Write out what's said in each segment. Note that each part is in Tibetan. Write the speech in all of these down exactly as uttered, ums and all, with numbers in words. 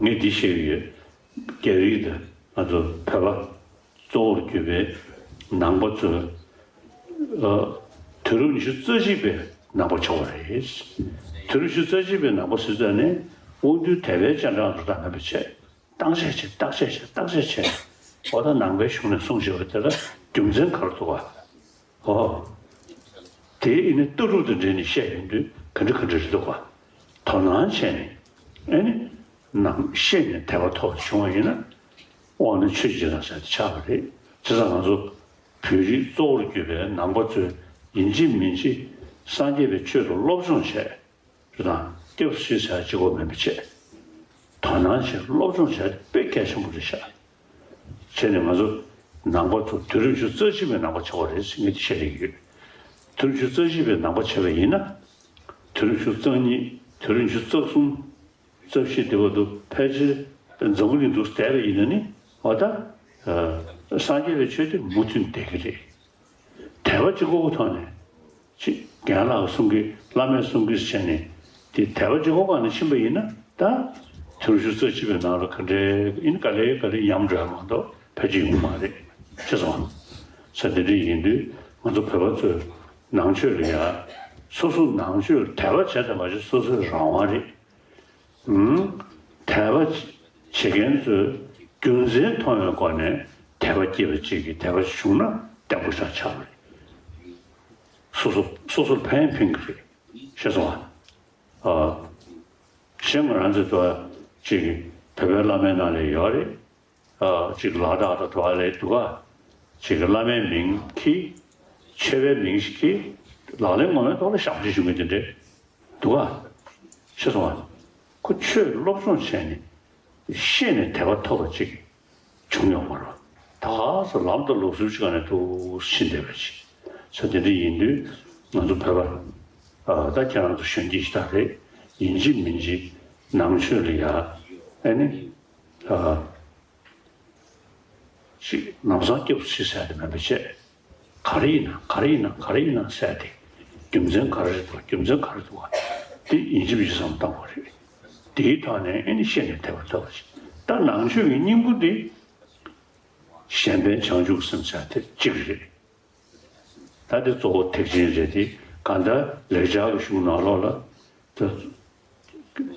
ངས་འདི་བཤད་ཀྱི་ཡོད། རྒྱ་རིགས་དང་ང་ཚོ་བོད་པ་གཙོ་བོར་གྱུར་པའི་ནང་པ་ཚོས། ཨ། དུས་རབས་ཉི་ཤུ་རྩ་གཅིག་པའི་ནང་པ་ཆགས་པ་རེད། དུས་རབས་ཉི་ཤུ་རྩ་གཅིག་པའི་ནང་པ་ཟེར་ཙང་ནས་དབང་འདུས་དད་པའི་སྤྱན་དྲངས་འགྲོ་སྟངས་མེད་པ་བྱས། བརྟག་དཔྱད་བྱས། བརྟག་དཔྱད་བྱས། བརྟག་དཔྱད་བྱས། འོ་ད་ནང་པའི་གཞུང་ནས་གསུངས་བཞག་པ་དེ་ལ་རྒྱུ་མཚན་ག་རེ་འདུག་ག། ཨོ། དེ་ཡིན་ན་ལྟ་གྲུབ་དང་འབྲེལ་ནས་བཤད་ཡོང་དུས་ག་འདྲ་ག་འདྲ་རེད་འདུག་ག། དོ་སྣང་བྱས་ནས། ཨ་ནི། ནང་ཤེས་ནས་དད་པ་ཐོབ་པ་བྱུང་བ་ཡིན་ན། དབང་ནི་ཆོས་ཀྱི་རྗེས་གནང་ཟེར་དེ་ཆགས་པ་རེད། བྱས་ཙང་ང་ཚོ་བོད་རིགས་གཙོ་བོར་གྱུར་པའི་ནང་པ་ཚོས་ཡིན་གཅིག་མིན་གཅིག་སངས་རྒྱས་པའི་ཆོས་དང་སློབ་སྦྱོང་བྱས། རེད་དང་། སྐྱབས་སུ་མཆི་ཟེར་གཅིག་པོ་མིན་པ་བྱས། དོ་སྣང་བྱས། སློབ་སྦྱོང་བྱས་དཔེ་གལ་ཆེན་པོ་རེད་ཤག། བྱས་ནས་ང་ཚོ་ནང་པ་ཚོ་དུས་རབས་ཉི་ཤུ་རྩ་གཅིག་པའི་ནང་པ་ཆགས་པ་རེད་ཟེར་ངས་དེ་བཤད་བསྡད་ཀྱི་ཡོད། དུས་རབས་ཉི་ཤུ་རྩ་གཅིག་པའི་ནང་པ་བྱས་པ་ཡིན་ན། དུས་རབས་ཉི་ཤུ་རྩ་གཉིས། དུས་རབས་ཉི་ཤུ་རྩ་གསུམ། རྩ་བཞི་དེ་བར་དུ་ཕལ་ཆེར་འཛམ་བུ་གླིང་འདུག་བསྡད་པ་ཡིན་ན་ནི། འོ་ད། ཨ། སངས་རྒྱས་པའི་ཆོས་དེ་མུ་མཐུད་བསྡད་ཀྱི་རེད། དད་པ་གཅིག་པོའི་ཐོག་ནས། ཅིག་རྒན་ལགས་གསུང་གི། བླ་མས་གསུང་གི་བྱས་ནས། དེ་དད་པ་གཅིག་པོ་སྒང་ནས་ཕྱིན་པ་ཡིན་ན། ད་དུས་རབས་ཉི་ཤུ་རྩ་གཅིག་པའི་ནང་ལ་ག་འདྲའི་ཡིན་ག་ལེ་ག་ལེ་ཉམས་འགྲོ་ཡ་མ་གཏོགས་ཕལ་ཆེར་ཡོང་གི་མ་རེད། ཤེས་སོང་ང་། ས་དེ་འདྲ་ཡིན་དུས་ང་ཚོ་བོད་པ་ཚོས་ནང་ཆོས་ལ་ཡ། སོ་སོ་ནང་ཆོས་ལ་དད་པ་བྱས་དང་མ་བྱས་སོ་སོའི་རང་དབང་རེད། ཨང་། དད་པ་བྱེད་མཁན་ཚོས་རྒྱུ་མཚན་མཐོང་བའི་སྒོ་ནས་དད་པ་སྐྱེས་པ་གཅིག་གིས་དད་པ་བྱུང་ན་བརྟན་པོ་ཞིག་ཆགས་པ་རེད། སོ་སོ་སོ་སོར་ཕན་ཕན་གྱི་རེད། ཤེས་སོང་ང་། ཨ། གཞན་ང་རང་ཚོའི་དུ་བ་གཅིག་གིས་བོད་པའི་བླ་མའི་ནང་ལ་ཡོད་རེད། ཨ། གཅིག་ལག་རྟགས་དང་དུ་བ་ལས་འདུག་ག། གཅིག་གིས་བླ་མའི་མིང་གིས། ཆོས་པའི་མིང་ཞིག་གིས། ལག་ལེན་ངོ་མའི་ཐོག་ལ་ཞབས་ཕྱི་ཞུ་མཁན་དེ་འདྲས་འདུག་ག། ཤེས་སོང་ང་། ཁོ་ཆོས་སློབ་སྦྱོང་བྱས་ནས་ཤེས་ནས་དད་པ་ཐོབ་པ་ཅིག་བྱུང་ཡོད་མ་རེད། ད་ག་ས་ལམ་དང་ལུགས་སྲོལ་ཅིག་ནས་འདུག་ཕྱིན་བསྡད་པ་ཅིག། ས་དེ་འདྲ་ཡིན་དུས་ང་ཚོ་བོད་པ། ཨ། ད་ཁྱེད་རང་ཚོ་གཞོན་སྐྱེས་ཤིག་ད་རེད། ཡིན་གཅིག་མིན་གཅིག་ནང་ཆོས་ལ་ཡ། ཨ་ནི། ཨ། ཅིག་ལམ་སང་སྐྱབས་སུ་མཆི་ཟེར་དེ་མིན་པ་བྱས། ག་རེ་ཡིན་ན་ག་རེ་ཡིན་ན་ག་རེ་ཡིན་ན་ཟེར་དེ། རྒྱུ་མཚན་ག་རེ་རེད་འདུག་རྒྱུ་མཚན་ག་རེ་འདུག་བ། དེ་ཡིན་གཅིག་མིན་གཅིག་བསམ་བཏང་དགོས་རེད། དེའི་ཐོག་ནས་ཨེ་ནི་ཤེས་ནས་དད་པ་ཐོབ་པ་བྱས། ད་ནང་ཆོས་ཀྱི་སྙིང་པོ་དེ་གཞན་ཕན་བྱང་ཆུབ་སེམས་ཟེར་དེ་གཅིག་རེད། ད་དེ་གཙོ་བོ་ཐེག་ཆེན་རེད་དེ། གང་ལྟར་ལེགས་སྦྱར་གྱི་གཞུང་ནང་ལོགས་ལ། ད་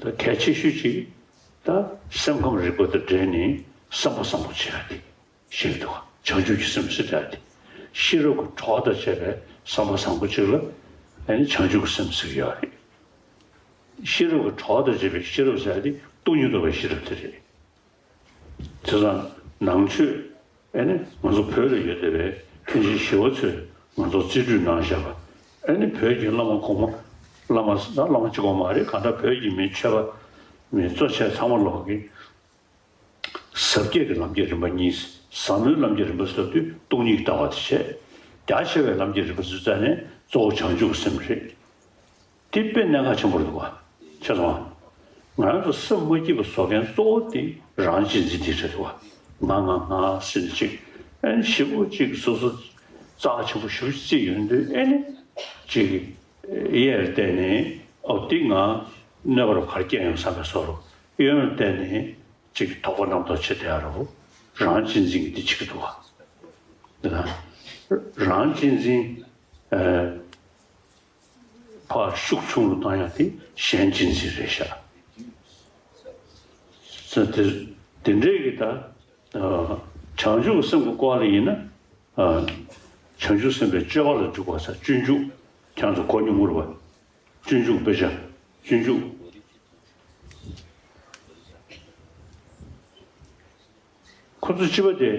ད་གལ་ཆེ་ཤོས་ཅིག་ད་སེམས་ཁམས་རིག་པ་དང་འབྲེལ་ནས་བསམ་པ་བཟང་པོ་བྱེད་ཡ་དེ་ཤེས་འདུག་བྱང་ཆུབ་ཀྱི་སེམས་ཟེར་ཡ་དེ། ཤེས་རབ་ཀྱི་གྲོགས་དང་བཅས་པའི་བསམ་པ་བཟང་པོ་ཅིག་ལ་ཨ་ནི་བྱང་ཆུབ་ཀྱི་སེམས་ཟེར་གྱི་ཡོད་རེད། ཤེས་རབ་ཀྱི་གྲོགས་དང་བཅས་པའི་ཤེས་རབ་ཟེར་ཡ་དེ་སྟོང་ཉིད་རྟོགས་པའི་ཤེས་རབ་དེ་རེད། བྱས་ཙང་ནང་ཆོས་ཨེ་ནི་ང་ཚོ་བོད་ལ་ཡོད་བསྡད་པའི་མཁན་ཆེན་ཞི་བ་འཚོས་ང་ཚོར་རྩིས་སྤྲོད་གནང་བཞག་པ། ཨེ་ནི་བོད་ཀྱི་བླ་མ་གོང་མ། བླ་མ་ཟེར་ན་བླ་མ་གཅིག་པོ་མ་རེད། གང་ལྟར་བོད་ཀྱི་མི་ཆོས་པ་མི་གཙོ་ཆེ་ཚང་མ་ལོག་གིས་ཟབ་རྒྱས་ཀྱི་ལམ་གྱི་རིམ་པ་གཉིས། ཟབ་མོའི་ལམ་གྱི་རིམ་པ་ཟེར་དུས་སྟོང་ཉིད་ཀྱི་ལྟ་བ་དེ་བྱས། རྒྱ་ཆེ་བའི་ལམ་གྱི་རིམ་པ་ཟེར་ཙ་ནས་གཙོ་བོ་བྱང་ཆུབ་ཀྱི་སེམས་རེད། དེ་དཔེ་གནད་འགག་ཆེན་པོ་རེད་འདུག་བ། ཤེས་སོང་ང་། ང་རང་ཚོ་སེམས་མ་སྐྱིད་པ་བཟོ་མཁན་གཙོ་བོ་དེ་རང་གཅེས་འཛིན་དེ་རེད་འདུག་བ། ང་ང་ང་ཟེར་ནས་ཅིག་ཨེ་ནི་ཞེ་པོ་ཅིག་སོ་སོ་རྩ་ཆེན་པོ་ཞེ་པོ་ཅིག་བརྩིས་ཡོང་དུས་ཨེ་ནི་ཅིག་གཡས་ལ་བལྟས་ནས་ཨོ་དེ་ང་གནོད་པ་རུ་ག་རེ་སྐྱེལ་ཡོང་བསམ་པའི་བཟོ་འདྲ། གཡོན་ལ་བལྟས་ནས་ཅིག་དོགས་པ་རྣམ་རྟོག་བྱེད་བསྡད་ཡ་འདྲ་བོ། རང་གཅེས་འཛིན་གྱི་དེ་བྱེད་ཀྱི་འདུག་བ། འདི་དང་། རང་གཅེས་འཛིན། ཨ། ཕར་ཤུགས་ཆུང་རུ་བཏང་ཡ་དེ་གཞན་གཅེས་འཛིན་རེད་ཤག། ས་དེ་དེ་འདྲས་ཀྱི་ད། ཨ། བྱང་ཆུབ་སེམས་ཀྱི་སྐོར་ལ་ཡིན་ན། ཨ། བྱང་ཆུབ་སེམས་དཔའི་སྤྱོད་པ་ལ་འཇུག་པ་ཟེར་སྤྱོད་འཇུག་ཁྱེད་ཚོ་གོ་མྱོང་མྱོང་རེད་པ། སྤྱོད་འཇུག་དཔེ་ཆ། སྤྱོད་འཇུག་ཁོ་ཚོ་སྤྱི་པ་དེ་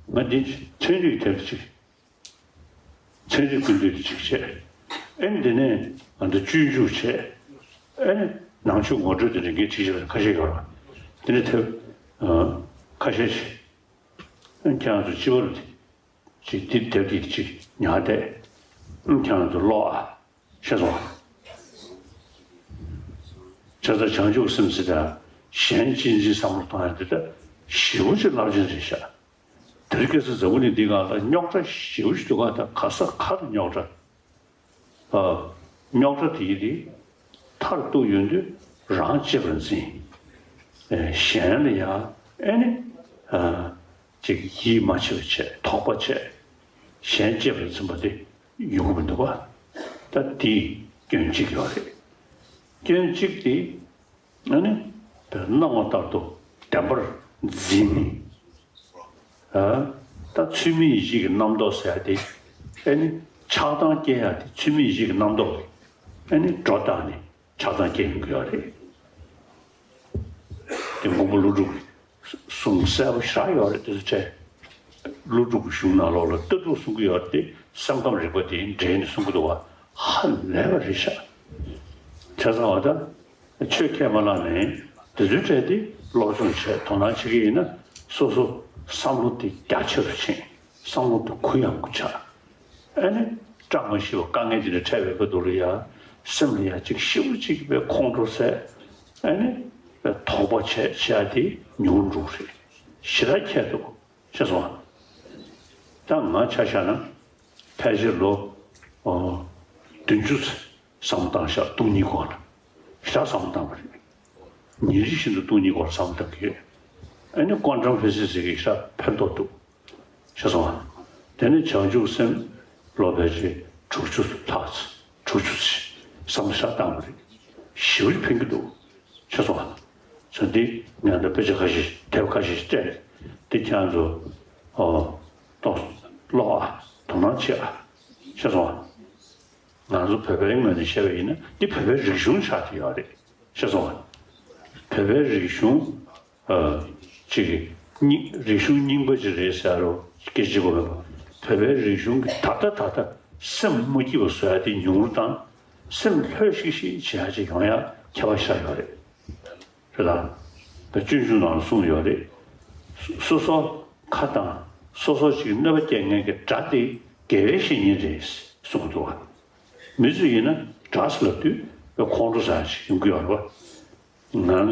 ང་འདི་ཚན་རིག་དེབ་ཅིག་ཚན་རིག་ཀུན་བཏུས་དེ་ཅིག་བྱས། ཨེ་ནི་དེ་ནས་ང་ཚོ་སྤྱོད་འཇུག་བྱས། ཨེ་ནི་ནང་ཆོས་ངོ་སྤྲོད་དེ་འདྲ་ངས་བྲིས་བཞག་པ་ཁ་ཤས་ཡོད་རེད། དེ་ནས་དེབ་ཁ་ཤས་ཤིག་ཨེ་ནི་ཁྱེད་རང་ཚོ་སྤྱི་པ་རུ་དེ་ཅིག་འདི་དེབ་འདི་ཅིག་ཉར་བསྡད། ཨེ་ནི་ཁྱེད་རང་ཚོ་ཀློག་ཨ། ཤེས་སོང་ང་། བྱས་ཙང་བྱང་ཆུབ་སེམས་ཟེར་དང་གཞན་གཅེས་འཛིན་བསམ་བློ་གཏོང་ཡ་འདི་ད་ཞེ་པོ་ཅིག་རླབས་ཆེན་རེད་ཤག། དེ་རིང་ཁ་སང་འཛམ་བུ་གླིང་འདིའི་སྒང་ལ་རྙོག་དྲ་ཞེ་པོ་ཅིག་འདུག་ག། ད་ག་ས་ག་ལ་རྙོག་དྲ། ཨ། རྙོག་དྲ་དེ་ཡི་དེ་མཐར་གཏུགས་ཡོང་དུས་རང་གཅེས་པར་འཛིན། གཞན་ལ་ཡང་ཨེ་ནི་ཅིག་ཡིད་མ་ཆེས་པ་བྱས། དོགས་པ་བྱས། གཞན་གཅེས་པར་འཛིན་པ་དེ་ཡོང་གི་མི་འདུག་པ། ད་དེ་སྐྱོན་གཅིག་ཡོད་རེད། སྐྱོན་གཅིག་དེ་ཨ་ནི་སྣང་བ་ལྟར་དུ་བདེན་པར་འཛིན་ནས། ཨ། ད་ཚུལ་མིན་ཡིད་བྱེད་ཀྱི་རྣམ་རྟོག་ཟེར་ཡ་དེ་ཨ་ནི་ཆགས་སྡང་སྐྱེ་ཡ་དེ་ཚུལ་མིན་ཡིད་བྱེད་ཀྱི་རྣམ་རྟོག་གིས་ཨ་ནི་སྒྲོ་བཏགས་ནས་ཆགས་སྡང་སྐྱེ་ཡོང་གི་ཡོད་རེད། དེ་མགོན་པོ་ཀླུ་སྒྲུབ་ཀྱི་གསུང་གསལ་པོ་ཞེ་དྲག་ཡོད་རེད། དེ་ཚོ་བྱས། ཀླུ་སྒྲུབ་ཀྱི་གཞུང་ནང་ལོགས་ལ་ལྟ་གྲུབ་གསུང་གི་ཡོད་རེད་དེ། སེམས་ཁམས་རིག་པ་དེ་འགྲེལ་ནས་གསུང་གི་འདུག་པ། ཧ་ལས་པ་རེད་ཤག་བྱས་ཙང་བ་ད་ཆོས་ཁས་མ་བླངས་ནས་དེ་ཚོའི་གྲས་དེ་སློབ་སྦྱོང་བྱས། དོ་སྣང་བྱེད་ཀྱི་ཡིན་ན་སོ་སོ་བསམ་བློ་དེ་རྒྱ་ཆེ་རུ་ཕྱིན། བསམ་བློ་དེ་གུ་ཡངས་པོ་ཆགས། ཨ་ནི་བཀྲ་མ་ཤིས་པ་དཀའ་ངལ་དེ་འདྲ་འཕྲད་པའི་སྐབས་དུ་ལ་ཡ་སེམས་ལ་ཡ་ཅིག་ཞེ་པོ་ཅིག་པའི་ཁོང་ཁྲོ་ཟ། ཨ་ནི་དོགས་པ་བྱས་བྱས་དེ་ཉུང་འགྲོ་རེད། ཞེ་དྲག་ཁྱད་འདུག་ཤེས་སོང་ང་། ད་ང་ཆ་བཞག་ན་ཕལ་ཆེར་ལོ་ཨོ་བདུན་ཅུ་བསམ་བློ་བཏང་ཤག་སྟོང་ཉིད་སྐོར་ལ་ཞེ་དྲག་བསམ་བློ་བཏང་བ་རེད། ཉིན་རེ་བཞིན་དུ་སྟོང་ཉིད་སྐོར་ལ་བསམ་བློ་བཏང་གི་ཡོད། ཨ་ནི་ཀོན་ཊམ་ཕི་སིག་སི་ཟེར་གི་ཞེ་དྲག་ཕན་ཐོགས་འདུག་ཤེས་སོང་ང་། དེ་ནས་བྱང་ཆུབ་སེམས་ལོ་ཕལ་ཆེར་དྲུག་ཅུ་ལྷག་ཙམ། དྲུག་ཅུ་ཙམ་བསམ་བློ་ཞེ་དྲག་བཏང་བ་རེད། ཞེ་པོ་ཅིག་ཕན་གྱི་འདུག་ཤེས་སོང་ང་། ས་འདི་ངས་ད་དཔེ་ཆ་ཁ་ཤས་དེབ་ཁ་ཤས་སྤྲད། འདི་ཁྱེད་ཚོ་ཨོ་ཏོག་ཀློག་ཨ། དོ་སྣང་བྱེད་ཨ། ཤེས་སོང་ང་། ང་ཚོ་བོད་པའི་ངོས་ནས་བཤད་པ་ཡིན་ན་འདི་བོད་པའི་རིག་གཞུང་ཆགས་ཀྱི་ཡོད་རེད། ཤེས་སོང་ང་། བོད་པའི་རིག་གཞུང་ཨ་ཅིག་རྙིང་རིག་གཞུང་རྙིང་པ་ཅིག་རེད་ཟེར་རོ་སྐད་ཆ་གོ་མེད་པ། བོད་པའི་རིག་གཞུང་གི་ད་ལྟ་ད་ལྟ་སེམས་མ་སྐྱིད་པ་བཟོ་ཡ་དེ་ཉུང་རུ་བཏང་། སེམས་ལྷོད་ཤིག་ཤིག་བྱེད་ཡ་ཅིག་ཡོང་ཡ་ཁྱད་པར་ཤར་ཡོད་རེད། རེད་ལ། ད་སྤྱོད་འཇུག་ནང་ལ་གསུངས་ཡོད་རེད། སོ་སོ་ཁ་དང་སོ་སོ་ཅིག་གནོད་པ་སྐྱེལ་མཁན་གྱི་དགྲ་དེ་དགེ་བའི་བཤེས་གཉེན་རེད་གསུངས་འདུག་བ། མི་ཚོས་ཡིན་ན་དགྲ་ཟེར་ལབ་དུས་ཁོང་ཁྲོ་ཟ་ཞིག་ཡོང་གི་ཡོད་རེད་བ། ང་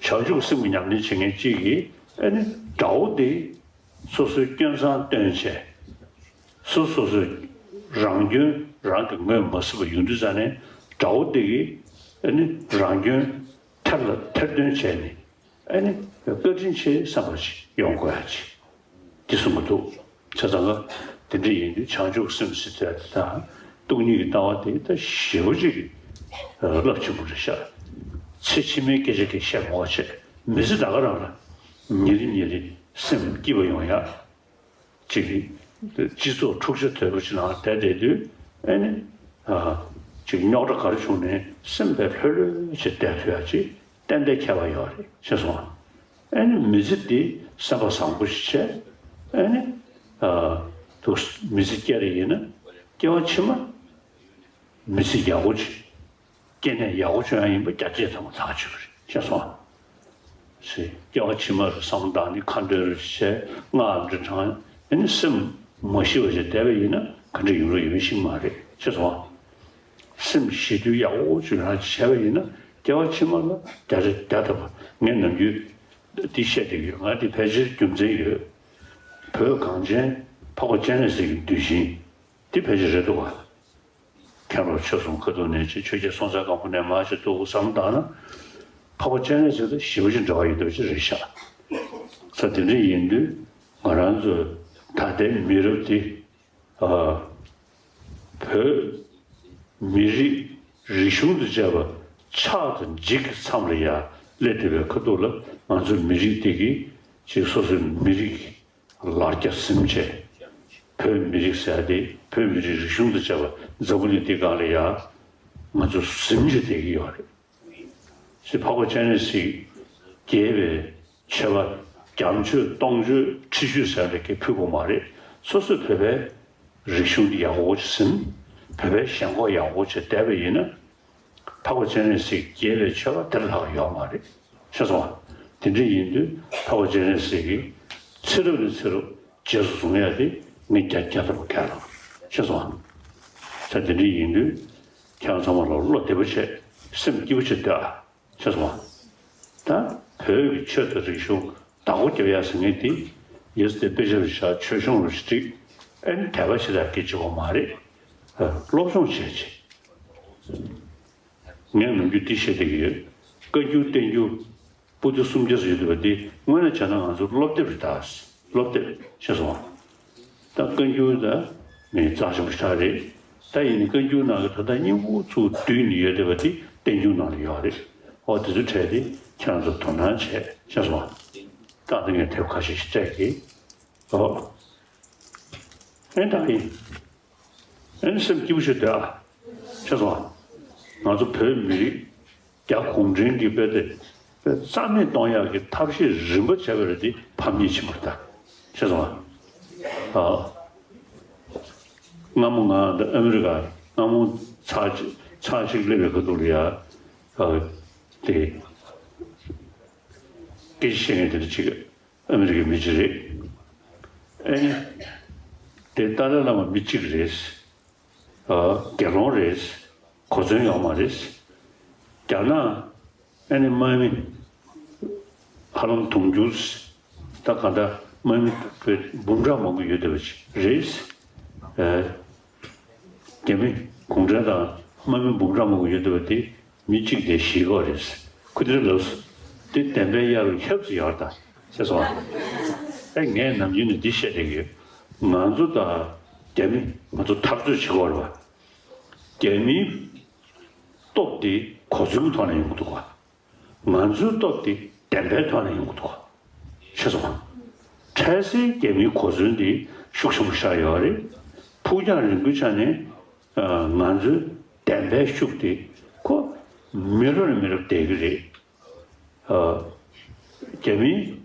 ཚོས་བྱང་ཆུབ་སེམས་ཀྱི་ཉམས་ལེན་བྱེད་མཁན་གཅིག་གིས་ཨ་ནི་དགྲ་བོ་དེ་སོ་སོའི་སྐྱོན་བསམ་སྟོན་བྱས། སོ་སོ་སོའི་རང་སྐྱོན་རང་གིས་ངོས་མ་ཟིན་པ་ཡོང་དུས་ཙ་ནས་དགྲ་བོ་དེ་གིས་ཨ་ནི་རང་སྐྱོན་ཐེར་ལ་ཐེར་འདོན་བྱས་ནས། ཨ་ནི་བཀའ་དྲིན་ཆེ་བསམ་པ་ཞིག་ཡོང་དགོས་ཡ་ཅིག་འདི་གསུང་གི་འདུག་བྱས་ཙང་ཀ་དེ་འདྲ་ཡིན་དུས་བྱང་ཆུབ་སེམས་ཟེར་དེ་དང་སྟོང་ཉིད་ཀྱི་ལྟ་བ་དེ་ད་ཞེ་པོ་ཅིག་རླབས་ཆེན་པོ་རེད་ཤག་ཚེ་ཕྱི་མའི་སྐད་ཆ་གི་བཤད་མ་བྱས། མི་ཚེ་ད་ག་རང་ལ་ཉིན་རེ་ཉིན་རེ་སེམས་སྐྱིད་པ་ཡོང་ཡ། ཅིག་སྤྱི་ཚོགས་འཁྲུག་ཆ་དོད་པོ་ཅིག་ནང་བསྡད་བསྡད་དུས་ཨ་ནི་ཅིག་རྙོག་དྲ་ག་རེ་བྱུང་ནའི་སེམས་དཔའ་ལྷོད་ལྷོད་བྱས་བསྡད་ཐུབ་ཡ་ཅིག་ཏན་ཏན་ཁྱད་པར་ཡོད་རེད། ཤེས་སོང་ང་། ཨ་ནི་མི་ཚེ་འདི་སེམས་པ་བཟང་པོ་ཞིག་བྱས། ཨ་ནི་ཨ་དུ་མི་ཚེ་སྐྱེལ་རེ་ཡིན་ན་སྐྱེ་བ་ཕྱི་མ་མི་ཚེ་ཡག་པོ་ཅིག་སྐྱེ་གནས་ཡག་པོ་བྱུང་ཡ་ཡིན་པ་རྒྱ་ཆེ་ཚང་མ་ཐག་ཆོད་པ་རེད། ཤེས་སོང་ང་། ཞེས་སྐྱེ་བ་ཕྱི་མ་རུ་བསམ་བློ་བཏང་ནས་ཁ་འདོན་རེ་བྱས། སྔགས་རེ་བགྲངས། ཨ་ནི་སེམས་མ་ཞི་བ་ཞིག་བསྡད་པ་ཡིན་ན་ག་འདྲ་ཡོང་རོགས་ཡོང་ཤེས་མ་རེད། ཤེས་སོང་ང་། སེམས་ཞི་དུས་ཡག་པོ་བྱུང་ཡ་བྱས་པ་ཡིན་ན་སྐྱེ་བ་ཕྱི་མ་ལ་བརྒྱ་ཆ་བརྒྱ་ཐམ་པ། ངས་ནམ་རྒྱུན་འདི་བཤད་བསྡད་ཀྱི་ཡོད། ང་འདི་ཕལ་ཆེར་རྒྱུ་མཚན་ཡོད། བོད་གངས་ཅན་འཕགས་པ་སྤྱན་རས་གཟིགས་ཀྱི་གདུལ་ཞིང་འདི་ཕལ་ཆེར་རེད་འདུག་ག་མཁན་སློབ་ཆོས་གསུམ་ཁ་ཐུག་ནས་ཅིག་ཆོས་རྒྱལ་སྲོང་བཙན་སྒམ་པོ་ནས་མར་ཅིག་ཏུ་བསམ་བཏང་ན། འཕགས་པ་སྤྱན་རས་གཟིགས་དང་ཞེ་པོ་ཅིག་འབྲེལ་བ་ཡོད་འདུག་ཅིག་རེད་ཤག་ས་དེ་འདྲ་ཡིན་དུས་ང་རང་ཚོའི་ད་ལྟའི་མི་རབས་འདི་ཨ་བོད་མི་རིགས་རིག་གཞུང་དང་བཅས་པ་ཆགས་དང་འཇིག་གི་མཚམས་ལ་ཡར་སླེབས་བསྡད་པའི་ཁ་ཐུག་ལ་ང་ཚོའི་མི་རིགས་འདི་གིས་ཅིག་སོ་སོའི་མི་རིགས་ལར་རྒྱ་ཟིན་བྱས། བོད་མི་རིགས་ཟེར་ཡ་དེ་བོད་མི་རིགས་རིག་གཞུང་དང་བཅས་པ་འཛམ་བུ་གླིང་འདིའི་སྒང་ལ་ཡ་ང་ཚོ་ཟིན་བྱས་བསྡད་ཀྱི་ཡོད་རེད། ཞེས་འཕགས་པ་སྤྱན་རས་གཟིགས་རྒྱས་པའི་མཆོད་པ་བརྒྱ་མཆོད་སྟོང་མཆོད་ཁྲི་མཆོད་ཟེར་ཡ་དེ་གས་ཕུལ་དགོས་མ་རེད། སོ་སོས་བོད་པའི་རིག་གཞུང་འདི་ཡག་པོ་ཅིག་ཟིན། བོད་པའི་ཞེན་ཁོག་ཡག་པོ་ཅིག་བསྡད་པ་ཡིན་ན། འཕགས་པ་སྤྱན་རས་གཟིགས་རྒྱས་པའི་མཆོད་པ་དེ་ལས་ལྷག་ཡོད་མ་རེད། ཤེས་སོང་ང་། དེ་འདྲ་ཡིན་དུས་འཕགས་པ་སྤྱན་རས་གཟིགས་ཀྱིས་ཚེ་རབས་ནས་ཚེ་རབས་རྗེས་སུ་བཟུང་ཡ་དེ་ངས་བརྒྱ་བརྒྱ་ཐམ་པ་ཁས་བླངས། ཤེས་སོང་ང་། ས་དེ་འདྲ་ཡིན་དུས་ཁྱེད་རང་ཚང་མ་ལ་བློ་བདེ་པོ་བྱས། སེམས་སྐྱིད་པོ་བྱས་སྡོད་ཨ། ཤེས་སོང་ང་། ད་བོད་ཀྱི་ཆོས་དང་རིག་གཞུང་བདག་པོ་རྒྱབ་ཡ་ཟེར་མཁན་དེ་ཡིས་དེ་དཔེ་ཆ་རེ་བཞག་ཆོས་གཞུང་རེ་བཞག་ཨ་ནི་དད་པ་བྱེད་ཡ་སྐད་ཆ་བོ་མ་རེད། ཨ། སློབ་སྦྱོང་བྱས་བྱས། ངས་ནམ་རྒྱུན་འདི་བཤད་བསྡད་ཀྱི་ཡོད། བཀའ་འགྱུར་བསྟན་འགྱུར་ པོ་ཏི་སུམ་བརྒྱ་ཙམ་ཡོད་འདུག་པ་འདི་དངོས་གནས་བྱས་ན་ང་ཚོ་སློབ་དེབ་རེད་ད། སློབ་དེབ་ཤེས་སོང་ང་། ད་བཀའ་འགྱུར་ད་མི་རྩ་ཆེན་པོ་ཞིག་རེད། ད་ཡིན་ནའི་བཀའ་འགྱུར་ནང་གི་ད་ལྟ་སྙིང་པོ་ཚུར་བསྡུས་ནས་ཡོད་བསྡད་པ་འདི་བསྟན་འགྱུར་ནང་ལ་ཡོད་རེད། ཨོ་དེ་ཚོ་བྲལ་ཏེ་ཁྱེད་རང་ཚོ་དོ་སྣང་བྱས་ཤེས་སོང་ང་། ད་ལྟ་ངས་དེབ་ཁ་ཤས་ཤིག་སྤྲད་ཀྱི། ཨོ། ཨེ་ད་ཡིན། ཨེ་ནི་སེམས་སྐྱིད་པོ་ཞིག་སྡོད་ཨ། ཤེས་སོང་ང་། ང་ཚོ་བོད་མི་རིགས་རྒྱ་གུང་ཁྲན་གྱི་དཔེ་དེ་དཔེ་རྩ་མེད་གཏོང་ཡག་གི་ཐབས་ཤེས་རིམ་པ་བྱས་པ་རེད་དེ་ཕམ་ཉེས་ཕྱིན་པ་རེད་ད། ཤེས་སོང་ང་། ཨ། སྔ་མོ་ང་འདི་ཨ་མི་རི་ཀ་སྔ་མོ་ཚར་གཅིག་ཚར་གཅིག་སླེབས་པའི་ཁ་ཐུག་ལ་ཡ། ཨ། དེ་སྐད་ཆ་བཤད་མཁན་དེ་འདྲ་ཅིག་ཨ་མི་རི་ཀའི་མི་གཅིག་རེད། ཨེ་ནི། དེ་ཏཱ་ལའི་བླ་མ་མི་གཅིག་རེད། ཨ། དགེ་སློང་རེད། གོ་མཚོན་ཡོད་མ་རེད། རྒྱ་ནག་ཨེ་ནི་དམག་མི་ཧ་ལམ་དུང་ཕྱུར་ད་ག་འདྲ་དམག་མི་འབུམ་ཕྲག་མང་པོ་ཡོད་བསྡད་པ་ཅིག་རེད། ཨ། རྒྱ་མི་གུང་ཁྲན་དང་དམག་མི་འབུམ་ཕྲག་མང་པོ་ཡོད་བསྡད་པ་དེ། མི་གཅིག་དེ་ཞིག་གོ་རེད། ཁུ་དེ་ལབ་སོང་། དེ་བདེན་པའི་གཡར་རུ་ཁྱབ་ཙམ་ཡོད་ད། ཤེས་སོང་ཨ། ཨེ་ངས་ནམ་རྒྱུན་ནས་འདི་བཤད་བསྡད་ཀྱི་ཡོད། ང་ཚོ་དང་རྒྱ་མི་ང་ཚོ་འཐབ་རྩོད་བྱེད་དགོས་རེད་བ། རྒྱ་མིའི་སྟོབས་དེ་གོ་མཚོན་གྱི་ཐོག་ནས་ཡོང་གི་འདུག་བ། ང་ཚོའི་སྟོབས་དེ་བདེན་པའི་ཐོག་ནས་ཡོང་གི་འདུག་བ། ཤེས་སོང་ཨ། འཕྲལ་སེལ་རྒྱ་མིའི་གོ་མཚོན་དེ་ཤུགས་ཆེན་པོ་ཤར་ཡོད་རེད། ཕུགས་རྒྱང་རིང་པོའི་ཆ་ནས་ང་ཚོའི་བདེན་པའི་ཤུགས་དེ་ཁོ་མི་རབས་ནས་མི་རབས་བསྡད་ཀྱི་རེད། རྒྱ་མིའི་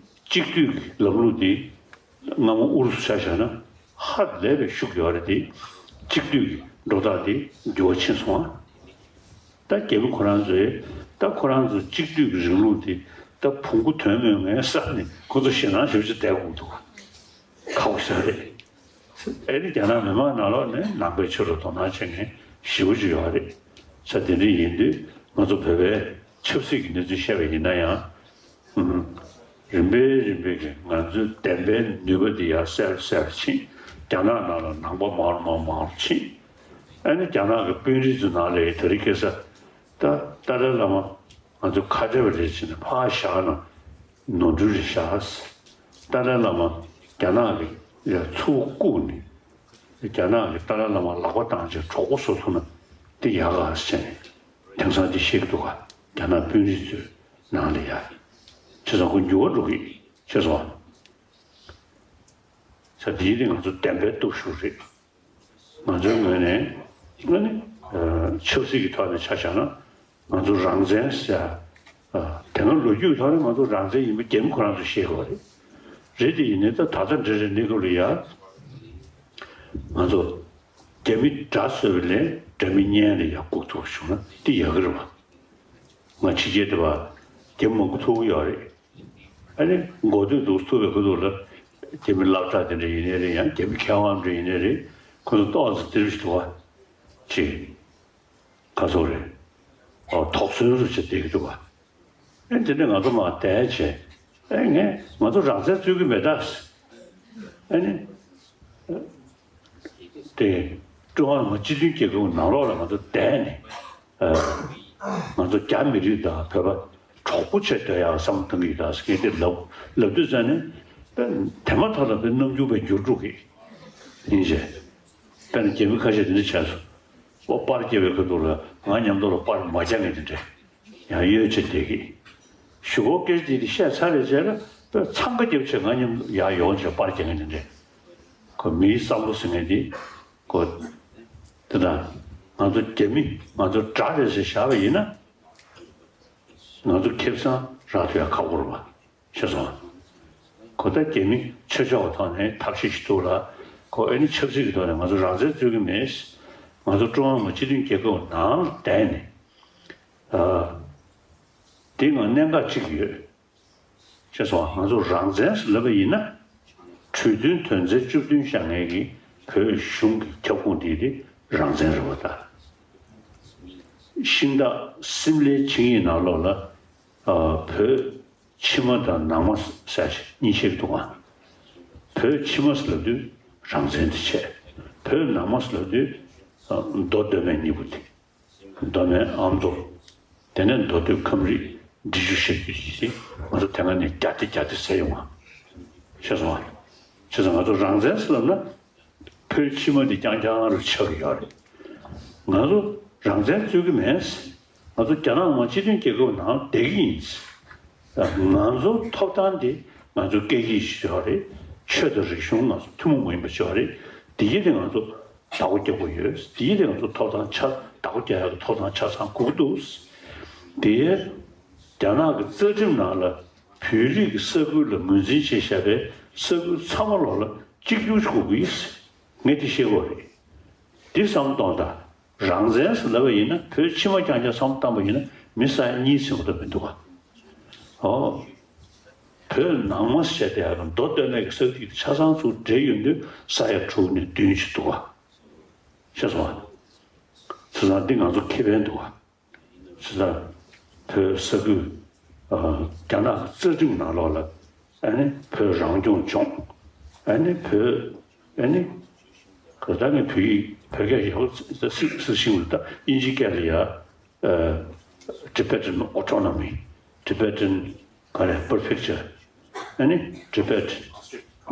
གཅིག་སྡུད་ཀྱི་ལམ་ལུགས་འདི་སྔ་མོ་ཨུ་རུ་སུ་ཆ་བཞག་ན་ཧ་ལས་པའི་ཤུགས་ཡོད་རེད་དེ། གཅིག་སྡུད་ཀྱི་འགྲོ་སྟངས་འདི་འགྱུར་བ་ཕྱིན་སོང་ཨ། ད་རྒྱ་མི་ཁོ་རང་ཚོས་ད་ཁོ་རང་ཚོ་གཅིག་སྡུད་ཀྱི་རིང་ལུགས་འདི་ད་བོང་གུ་དོན་མེད་ངའི་ས་ནས་ཁོ་ཚོ་ཞེད་སྣང་ཞེ་པོ་ཅིག་བསྡད་དགོས་འདུག་ཁག་པོ་ཞིག་རེད། ཨེ་ནི་རྒྱ་ནག་མི་མང་ནང་ལོགས་ནས་ནང་པའི་ཆོས་ལ་དོ་སྣང་བྱེད་མཁན་ཞེ་པོ་ཅིག་ཡོད་རེད། ས་དེ་འདྲ་ཡིན་དུས་ང་ཚོ་བོད་པའི་ཆབ་སྲིད་ཀྱི་གནས་ཚུལ་བཤད་པ་ཡིན་ན་ཡང་། ཨུམ། རིམ་པས་རིམ་པས་ཀྱིས་ང་ཚོའི་བདེན་པའི་ནུས་པ་འདི་ཡར་གསལ་གསལ་ཕྱིན། རྒྱ་ནག་ནང་ལ་ནང་པ་མང་རུ་མང་མང་རུ་ཕྱིན། ཨ་ནི་རྒྱ་ནག་གི་དཔོན་རིགས་ཚོའི་ནང་ལ་ཡི་དེ་རིང་ཁ་སང་ད་ཏཱ་ལའི་བླ་མ་ང་ཚོ་ཁ་བྲལ་བ་རེད་ཟེར་ནས་ཕར་བཞག་ན་ནོར་འཁྲུལ་རེད་ཤག་ཏཱ་ལའི་བླ་མ་རྒྱ་ནག་གི་ཡ་ཚུར་བཀུག་ནས་རྒྱ་ནག་གི་ཏཱ་ལའི་བླ་མ་ལག་པ་བཏང་བྱས་གྲོགས་པོ་བཟོ་ཐུབ་ན་དེ་ཡག་ག་ཟེར་ནས་དེང་སང་དེ་བཤད་ཀྱི་འདུག་ག་རྒྱ་ནག་དཔོན་རིགས་ཚོའི་ནང་ལ་ཡ། བྱས་ཙང་ཁོ་འགྱུར་བ་འགྲོ་གི་ཤེས་སོང་ཨ། ས་དེའི་རིང་ང་ཚོ་བདེན་པའི་སྟོབས་ཤུགས་རེད། ང་ཚོའི་ངོས་ནས་ཨ་ནི་ཆབ་སྲིད་ཀྱི་ཐོག་ནས་ཆ་བཞག་ན་ང་ཚོ་རང་བཙན་ཟེར་ཡ། དེ་སྔ་ལོ་རྒྱུས་ཐོག་ནས་ང་ཚོ་རང་བཙན་ཡིན་པ་རྒྱ་མི་ཁོ་རང་ཚོས་བཤད་དགོས་རེད། རེད་དེ་ཡིན་ནའི་ད་ད་ལྟ་འདྲ་རེད་གནས་སྐབས་ལ་ཡ། ང་ཚོ་རྒྱ་མི་དགྲ་བཟོས་པ་ལས་དགྲ་མི་གཉེན་ལ་ཡ་བཀུག་ཐུབ་པ་བྱུང་ན་དེ་ཡག་གི་རེད་བ། ང་ཕྱི་རྒྱལ་དེ་བ་རྒྱ་མི་མང་པོ་ཐུག་གི་ཡོད་རེད། ཨ་ནི་འགོ་སྟོད་དུ་ཐུག་པའི་ཁ་ཐུག་ལ་རྒྱ་མི་སློབ་གྲྭ་དེ་འདྲ་ཡིན་ནའི་རེད། ཡང་རྒྱ་མི་མཁས་དབང་འདྲ་ཡིན་ནའི་རེད། ཁོ་ཚོ་ཏོག་ཙམ་དེ་རུ་ཞིག་འདུག་བ། ཅིག་ག་ཚོད་རེད། ཨོ་དོགས་ཟོན་རུ་བྱེད་བསྡད་ཀྱི་འདུག་བ། ཨ་ནི་དེ་འདྲ་ང་ཚོ་མར་བསྡད་བྱས། ཨེ་ངས་ང་ཚོ་རང་བཙན་རྩོད་ཀྱི་མེད་ད། ཨ་ནི། དེ་ཀྲུང་ཧྭ་མི་དམངས་སྤྱི་མཐུན་རྒྱལ་ཁབ་ནང་ལོགས་ལ་ང་ཚོ་བསྡད་ནས་ཨ། ང་ཚོ་རྒྱ་མི་རིགས་དང་བོད་པ་གྲོགས་པོ་བྱས་སྡོད་ཡག་བསམ་བློ་གཏོང་གི་ཡོད་ད་ཟེར་མཁན་དེ་ལབ་ལབ་དུས་ཙང་ནས་དེ་མ་ཐག་ལ་དཔེ་རྣམ་འགྱུར་བས་འགྱུར་འགྲོ་གི་ཡིན་ཞེས། དཔེར་ན་རྒྱ་མི་ཁ་ཤས་དེ་འདྲ་བྱས་སོང་། ཨོ་པར་རྒྱག་པའི་ཁ་ཐུག་ལ་ང་མཉམ་དུ་ལ་པར་མ་རྒྱག་མཁན་དེ་འདྲས་ཡང་ཡོད་ཅེས་བསྡད་ཀྱི། གཞུག་གུ་སྐད་ཆ་དེ་བཤད་ཚར་རེད་བྱས་ན་དཔེ་འཚང་ཁ་བརྒྱབ་བྱས་ང་མཉམ་དུ་ཡར་ཡོང་བྱས་པར་རྒྱག་མཁན་དེ་འདྲས། ཁོ་མིའི་བསམ་བློ་ཟེར་མཁན་དེ། ཁོ། དེ་དང་། ང་ཚོ་རྒྱ་མི་ང་ཚོ་དགྲ་རེད་ཟེར་བཞག་པ་ཡིན་ན། ང་ཚོ་ཁེ་བཟང་རག་ཐུབ་ཡག་ཁག་པོ་རེད་བ། ཤེས་སོང་། ཁོ་ད་རྒྱ་མི་ཆོས་ཕྱོགས་ཀྱི་ཐོག་ནས་ཐབས་ཤེས་ཤིག་འདུག་ལ། ཁོ་ཨ་ནི་ཆབ་སྲིད་ཀྱི་ཐོག་ནས་ང་ཚོ་རང་བཙན་རྩོད་ཀྱི་མེད། ང་ཚོ་ཀྲུང་ཧྭ་མི་དམངས་སྤྱི་མཐུན་རྒྱལ་ཁབ་ནང་ལ་བསྡད་ནས། ཨ། དེ་ང་གནད་འགག་གཅིག་ཡོད། ཅེས་སོགས་ང་ཚོ་རང་བཙན་ཟེར་ལབ་པ་ཡིན་ན། གྲོས་མཐུན་དོན་ཚན་བཅུ་བདུན་བཞག་མཁན་གྱི་བོད་གཞུང་གི་ཁྱབ་ཁོངས་དེ་དེ་རང་བཙན་རེད་པ་ད། ཤིང་སྟག་སིམ་ལའི་ཆིངས་ཡིག་ནང་ལོགས་ལ། ཨ། བོད་ཕྱི་མ་དང་ནང་མ་ཟེར་གཉིས་ཕྱེ་འདུག་ག་བོད་ཕྱི་མ་ཟེར་ལབ་དུས་རང་བཙན་དེ་བྱས། བོད་ནང་མ་ཟེར་ལབ་དུས་མདོ་སྟོད་སྨད་གཉིས་པོ་དེ། མདོ་སྨད་ཨ་མདོ། དེ་ནས་མདོ་སྟོད་ཁམས་རིགས། འབྲི་རྒྱུ་བཤད་རྒྱུ་ཡིན་ཏེ། ང་ཚོ་དེ་སྔ་ནས་རྒྱ་སྟེ་རྒྱ་སྟེ་ཟེར་ཡོང་བ། ཤེས་སོང་ང་། བྱས་ཙང་ང་ཚོ་རང་བཙན་ཟེར་ལབ་ན། བོད་ཕྱི་མ་འདི་རྐྱང་རྐྱང་རུ་ཆགས་ཀྱི་ཡོད་རེད། ང་ཚོ་རང་བཙན་རྩོད་ཀྱི་མེད། ང་ཚོ་རྒྱ་ནག་ནང་སྤྱི་མཐུན་རྒྱལ་ཁབ་ནང་བསྡད་ཀྱི་ཡིན། ང་ཚོ་ཐོབ་ཐང་འདི་ང་ཚོ་སྐད་ཡིག་ཞིག་ཡོད་རེད། ཆོས་དང་རིག་གཞུང་ང་ཚོ་ཐུན་མོང་མ་ཡིན་པ་ཞིག་ཡོད་རེད། འདི་གི་དེ་ང་ཚོ་བདག་པོ་རྒྱག་དགོས་ཡོད། འདི་གི་དེ་ང་ཚོ་ཐོབ་ཐང་ཆ་བདག་པོ་རྒྱག་ཡག་གི་ཐོབ་ཐང་ཆ་ཚང་དགོས་ཀྱི་འདུག། དེ་རྒྱ་ནག་གི་རྩ་ཁྲིམས་ནང་ལ་བོད་རིགས་ཀྱི་ས་ཁུལ་ལ་ངོས་འཛིན་བྱས་བཞག་པའི་ས་ཁུལ་ཚང་མ་ལོག་ལ་གཅིག་གྱུར་ཞིག་དགོས་ཀྱི་ཡིན། ངས་དེ་ཤེས་དགོས་རེད། འདི་བསམ་གཏོང་དང་། རང་བཙན་ཟེར་ལབ་པ་ཡིན་ན། བོད་ཕྱི་མ་རྐྱང་རྐྱང་བསམ་བློ་བཏང་པ་ཡིན་ན། མི་ས་ཡ་གཉིས་ཟིན་པ་འདྲ་མི་འདུག་ག། ཨོ། བོད་ནང་མ་ཟེར་བྱས་དེ་ཡང་མདོ་སྟོད་སྨད་ཀྱི་ས་ཁུལ་ཆ་ཚང་ཚུར་འབྲེལ་ཡོང་དུས་ས་ཡ་དྲུག་ནས་བདུན་ཞིག་འདུག་ག། ཤེས་སོང་ང་། བྱས་ཙང་འདི་ང་ཚོ་ཁེ་ཕན་འདུག་ག། ཇི་ལྟར་བོད་ས་ཁུལ། ཨ། རྒྱ་ནག་གི་རྩ་ཁྲིམས་ནང་ལོགས་ལ། ཨ་ནི་བོད་རང་སྐྱོང་ལྗོངས། ཨ་ནི་བོད། ཨ་ནི་ག་ད་ངས་བོད་ཡིག་བོད་སྐད་ཡག་པོ་ཚིག་ཚིག་ཤིང་ལ། ད་དབྱིན་ཇིའི་སྐད་ལ་ཡ། ཨ། Tibetan Autonomy, Tibetan ག་རེ། Prefecture, ཨ་ནི་Tibet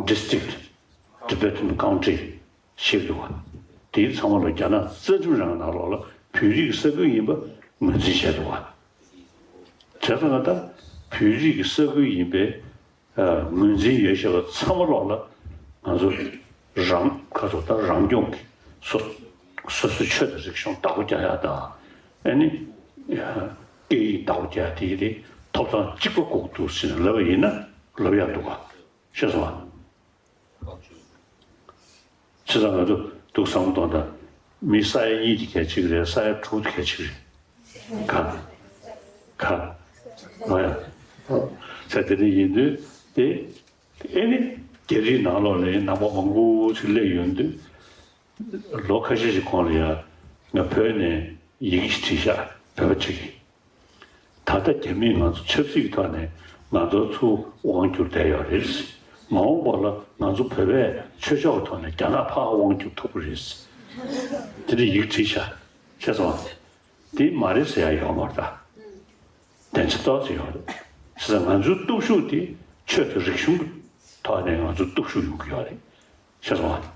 District, Tibetan Country ཞིག་འདུག་ག། དེའི་ཚང་མ་ལ་རྒྱ་ནག་རྩ་ཁྲིམས་རང་ནང་ལོགས་ལ་བོད་རིགས་ས་ཁུལ་ཡིན་པ་ངོས་འཛིན་བྱས་འདུག་ག། བྱས་ཙང་ད་བོད་རིགས་ཀྱི་ས་ཁུལ་ཡིན་པའི། ཨ། ངོས་འཛིན་ཡོད་བཞག་པ་ཚང་མ་ལོགས་ལ་ང་ཚོ་རང་ཁ་ཚོ་ད་རང་སྐྱོང་གི་སོ་སོ་སོའི་ཆོས་དང་རིག་གཞུང་བདག་པོ་རྒྱག་ཡག་དང་། ཨ་ནི་སྐད་ཡིག་བདག་པོ་རྒྱག་ཡག་དེ་གི་དེ་ཐོབ་ཐང་གཅིག་པ་དགོས་འདུག་ཟེར་ནས་ལབ་པ་ཡིན་ན་ལབ་ཡག་འདུག་ག། ཤེས་སོང་ང་། བྱས་ཙང་ང་ཚོ་འདུག་བསམ་བློ་གཏོང་དང་། མི་ས་ཡ་གཉིས་དེ་གལ་ཆེ་གི་རེད། ས་ཡ་དྲུག་དེ་གལ་ཆེ་གི་རེད། ག། ག། ཨོ་ཡ། ས་དེ་འདྲ་ཡིན་དུས་དེ། ཨེ་ནི་རྒྱ་རིགས་ནང་ལོགས་ནས་ནང་པ་མང་པོ་ཞིག་སླེབས་ཡོང་དུས། ལོ་ཁ་ཤས་ཤིག་གོང་ལ་ཡ། ང་བོད་ནས་ཡི་གེ་ཞིག་བྲིས་ཤག། བོད་པ་ཅིག་གིས། ད་ལྟ་རྒྱ་མིས་ང་ཚོ་ཆབ་སྲིད་ཀྱི་ཐོག་ནས་ང་ཚོ་ཚུར་དབང་བསྒྱུར་བསྡད་ཡོད་རེད། མ་འོངས་པ་ལ་ང་ཚོ་བོད་པས་ཆོས་ཕྱོགས་ཀྱི་ཐོག་ནས་རྒྱ་ནག་ཕར་དབང་བསྒྱུར་ཐུབ་ཀྱི་རེད། དེ་འདྲ་ཡི་གེ་བྲིས་ཤག། ཤེས་སོང་ང་། དེ་མ་རེད་ཟེར་ཡ་ཡོད་མ་རེད་ད། བདེན་ཆ་ཏོག་ཙམ་ཡོད་རེད། བྱས་ཙང་ང་ཚོའི་སྟོབས་ཤུགས་དེ་ཆོས་དང་རིག་གཞུང་གི་ཐོག་ནས་ང་ཚོའི་སྟོབས་ཤུགས་ཡོང་གི་ཡོད་རེད། ཤེས་སོང་ང་།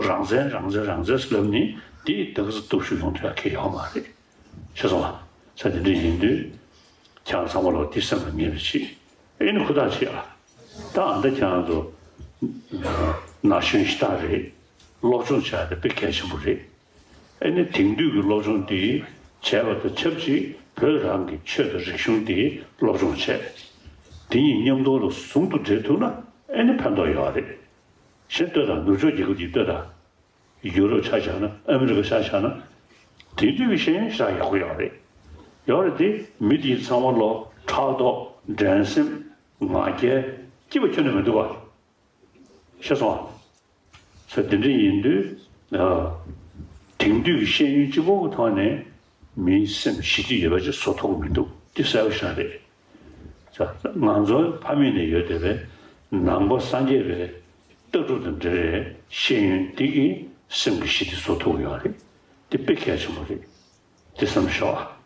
རང་བཙན་རང་བཙན་རང་བཙན་ཟེར་ལབ་ནི་དེ་ད་ག་ཚོད་སྟོབས་ཤུགས་ཡོང་ཐུབ་ཡ་གང་ཡང་ཡོད་མ་རེད། ཤེས་སོང་ང་། ས་དེ་འདྲ་ཡིན་དུས་ཁྱེད་རང་ཚང་མ་ལོག་དེ་སེམས་ལ་ངེས་པ་བྱེད། ཨེ་ནི་ཧུར་ཐག་བྱེད་ཨ། ད་ཨ་ད་ཁྱེད་རང་ཚོ་ན་གཞོན་ཞེ་དྲག་རེད། སློབ་སྦྱོང་བྱ་ཡ་དེ་དཔེ་གལ་ཆེན་པོ་རེད། ཨེ་ནི་དེང་དུས་ཀྱི་སློབ་སྦྱོང་འདི་བྱས་པ་དང་ཆབས་ཅིག་བོད་རང་གི་ཆོས་དང་རིག་གཞུང་འདི་སློབ་སྦྱོང་བྱས། དེ་གཉིས་མཉམ་དུ་ལ་ཟུང་དུ་འབྲེལ་ཐུབ་ན་ཨེ་ནི་ཕན་ཐོགས་ཡོད་རེད། གཞན་ལྟོས་དང་། ནུབ་ཕྱོགས་རྒྱལ་ཁབ་ཀྱི་ལྟོས་དང་། ཡུ་རོབ་ཆ་བཞག་ན། ཨ་མི་རི་ཀ་ཆ་བཞག་ན། དེང་དུས་ཀྱི་ཤེས་ཡོན་ཞེ་དྲག་ཡག་པོ་ཡོད་རེད། ཡོད་རེད་དེ། མི་དེ་ཚང་མ་ལོག་ཕྲག་དོག་འགྲན་སེམས་ང་རྒྱལ་སྐྱིད་པ་ཁྱོན་ནས་མི་འདུག་བ། ཤེས་སོང་ང་། ས་དེ་འདྲ་ཡིན་དུས། ཨ། དེང་དུས་ཀྱི་ཤེས་ཡོན་གཅིག་པོ་གི་ཐོག་ནས་མིའི་སེམས་ཞི་བདེ་ཡོད་པ་ཅིག་བཟོ་ཐུབ་ཀྱི་མི་འདུག། དེ་གསལ་པོ་ཞེ་དྲག་རེད། ང་ཚོ་ཕ་མེས་ནས་ཡོད་བསྡད་པའི་ནང་པ་སངས་རྒྱས་པའི་ལྟ་གྲུབ་དང་འབྲེལ་བའི་ཤེས་ཡོན་འདི་གིས་སེམས་ཀྱི་ཞི་བདེ་བཟོ་ཐུབ་ཀྱི་ཡོད་རེད། འདི་དཔེ་གལ་ཆེན་པོ་རེད། འདི་བསམ་ཤོག་ཨ།